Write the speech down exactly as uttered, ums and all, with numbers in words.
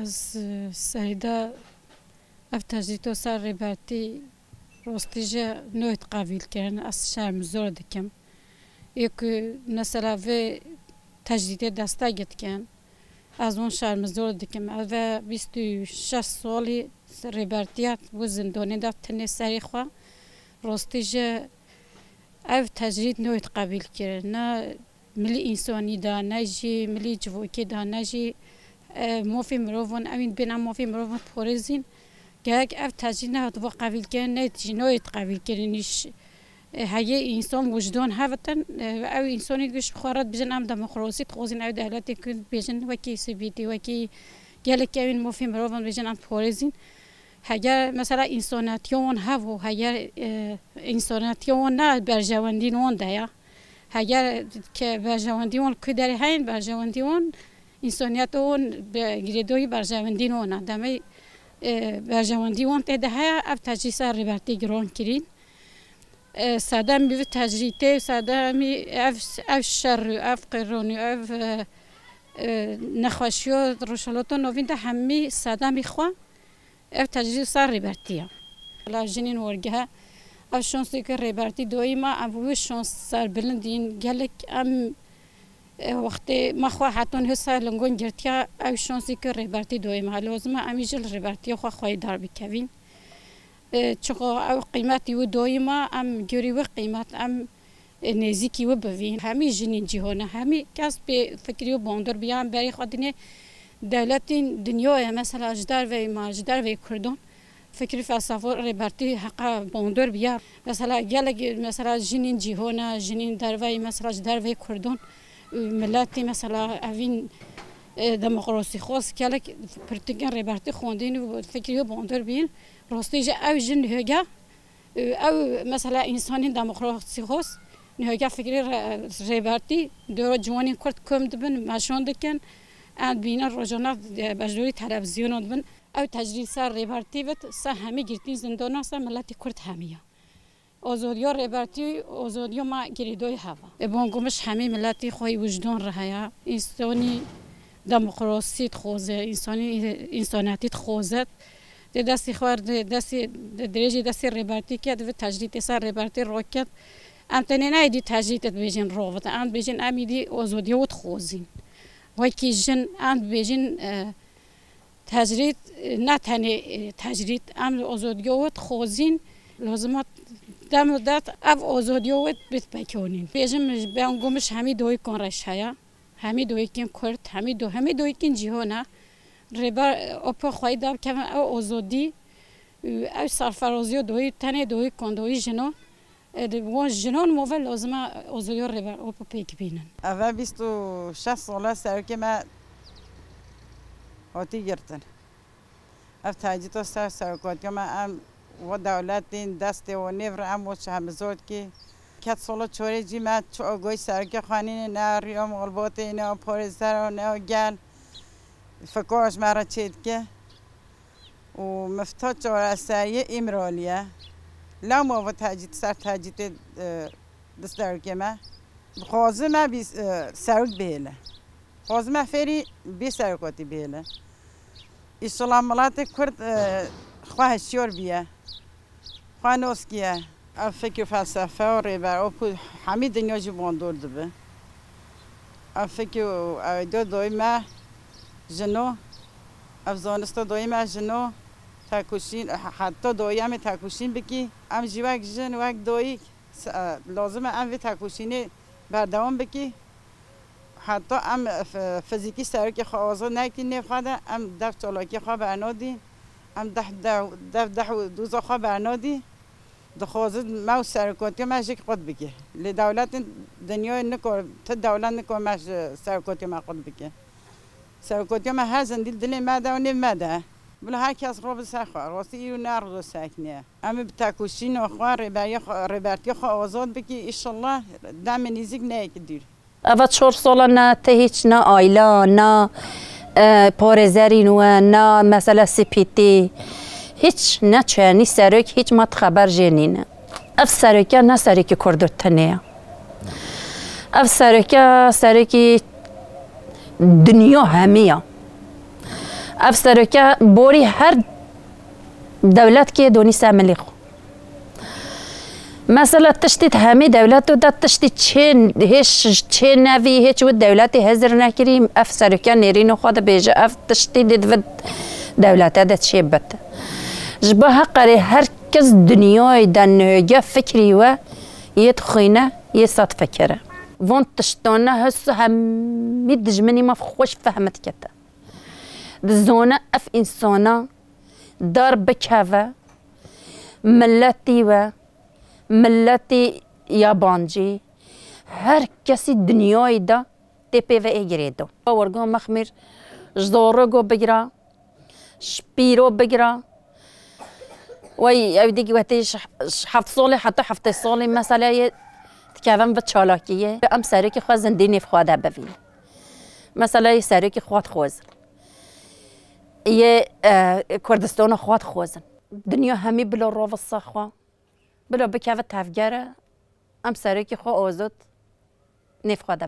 Ez, e, Seyda, ev tecrîd wisa Rêbertî rostî jî nehêt qebîl kirin. Ez şermizor dikim. Ê ku mesela vê tecrîdê destek dikin, ez wan şermizor dikim. Ev e bîst û şeş salî Rêbertiya wê zindonê de tenê serê xwe. Rostî jî ev tecrîd nehêt qebîl kirin. Ne milî însanî de, ne jî milî civokê de, ne jî, e, mafê mirovan, ewên bên em mafê mirovan diparêzîn. Gerek ev tecrîd nehatibû qebîlkirin, nehêt jî nehêt qebîlkirin. Îş, e, heyê însan wijdan hevitin, e, ew însanê giş xwe re dibêjin, em demokrasî dixwazin, ew dewletê ku dibêjin wekî Swîdê, wekî gelek ewên mafê mirovan dibêjin, em diparêzîn. Heger mesela însaniyetiya wan hebû, heger, e, însaniyetiya wan ne berjewendîn wan de ya. Heger ke berjewendî wan ku derê heyin, berjewendî wan, însaniyeta wan bi girêdayî berjewendî wan e. Demê, e, berjewendî wan tê de heye, ev tecrîd ser Rêbertî giran kirîn. E, sedemî vî tecrîdê, sedemî ev, ev şer û ev qîron û ev, e, e, nexweşiya Rojhilata Navîn de hemî sedemî xwe ev tecrîd ser Rêbertî ye. La jinên wergeh, ev şansê ku Rêbertî doyî me, ev wê şans serbilind in. Gelek em, e, wextê me xwe heta niha ser lingan girtiye, ev şansê ku Rêbertî doyî me. Lazim e em jî li Rêbertiya xwe xweyî derbikevîn. E, çiqa ew qîmetî wî doyî me, em gorî wî qîmet, em, e, nêzîkî wî bivîn. Hemî jinên cîhana, hemî kes bê fikrî û bandor biya, em berê xwe dinê dewletên dinyayê, mesela ji derveyî me, ji derveyî Kurdan, fikrî felsefa Rêbertî heqa bandor biya. Mesela gelek, mesela jinên cîhana, jinên derveyî, mesela ji derveyî Kurdan, e, miletî, mesela evîn, e, demokrasîxwaz, gelek pirtûkên Rêbertî xwendin û fikrî wî bandor bîn. Rastî jî ew jin hêge, ew mesela însanên demokrasîxwaz, niha fikrê re-, Rêbertî dora ciwanên Kurd kom dibin, meşan dikin, em dibînin rojane, e, beşdarî televîzyonan dibin. Ew tecrîd ser Rêbertî bit, ser hemî girtîn zindana, ser miletî Kurd hemî ye. Azadiya Rêbertî, azadiya me girêdayî hev e. E, bangû min ji hemî miletî xweyî wijdan re heye. Însanî demokrasî dixwaze, însanî, însanetî dixwaze. Dê destê xwe, dê destê, dê dirêjê destê Rêbertî ket, vê tecrîdê ser Rêbertî raket. Em tenê ne êdî tecrîdê dibêjin ravite. Em dibêjin em êdî azadiya wî dixwazin. Wekî jin em dibêjin, e, tecrîd, e, ne tenê, e, tecrîd, em azadiya wî dixwazin. Lazim e dem û det ev azadiya wî bit pekanîn. Bêjim, bangû min ji hemî doyîkan re heye. Hemî doyîkên Kurd, hemî do-, hemî doyîkên cîhana. Rêber Apo xweyî da bikevin ew azadî, ew serferaziya doyî, tenê doyîkan, doyî jinan. E, di wan jinan move lazim e azadiya Rêber Apo pêk bînin. Ev e bîst û şeş sal e serokê me hatî girtin. Ev tecrîda ser serokatiya me, em wa dewletên destê wa nêv re em wa şermizor dikî. Ket sala çarê jî me çi agahî serokê xwe nîne, ne rîya malbatê, ne parêzer, ne gel. Fika ji me re çêdike. Û mifta çareseriyê Îmralî ye. Lewma va tecrîd ser tecrîdê, e, di serokê me. Dixwazim me bî, e, serok bihêle. Dixwazim me fêrî bê serokatî bihêle. Îşillah miletê Kurd, e, xwe hişyar biye. Xwe nas kiye. Ev fikr û felsefe û Rêber Apo hemî dinya jî bandor dibe. Ev fikr û ew do doyî me jino, ev zanista doyî me jino, tekoşîn, heta doyî em ê tekoşîn bikî. Em jî wek jin, wek doyîk, se-, lazim e em vê tekoşînê berdewam bikî. Heta em f-, fizîkî serokê xwe azad nekî nêv xwe de, em dev çalakiyê xwe bernadî, em deh, dev, dev, deh û doza xwe bernadî. Dixwazin me û serokatiya me jî qut bike. Lê dewletên dinyayê nikar, ti dewlet nikar me ji serokatiya me qut bike. Serokatiya me her zindî dilê me de û nêv me de. Bila her kes rû bi ser xwe. Rastî îro ne rû sekiniye. Em ê bi tekoşîna xwe, rêberiya xwe, rêbertiya xwe azad bikî, îşallah demê nîzik neyê ki dûr. Eva çar sala ne te hiç, ne ayla, ne, e, parêzerîn we, ne mesela sipîtî. Hiç ne çenî serok, hiç ma xeber jê nîne. Ev sereke ne serekî Kurdo tenê ye. Ev sereke, serekî dinya hemî ye. Ev seroke borî her dewletkê donî ser milê xwe. Mesela tiştî di hemî dewleto de tiştî çê, hêç çê nevî, hêç wî dewletê hezir nekirî, ev seroke nêrîno xwe dibêje, ev tiştî dê di vê dewlete de çê bit. Ji bo heqerê her kes dinyayê de nihêge fikrî we yê dixwîne, yê sed fikire. Von tiştane his hemî dijminî me xweş fehm dikete. Dizane ev însana dar bikeve, miletî we, miletî yabancî, her kesî dinyayê de tê pê ve ê girêdo. Wergo mexmîr ji zoro go bigira, ji pîro bigira. Wey ew dî wetî ji, ji heft solê heta heftê solê meseleyê dikevin bi çalakiyê. Em serokê xwe zindî nêv xwe de bivîn. Mesela yê serokê xwe dixwazin. Yê, e, Kurdistana xwe dixwazin. Dinya hemî bila ravisa xwe. Bila bikeve tevgere. Em serokê xwe azad nêv xwe de.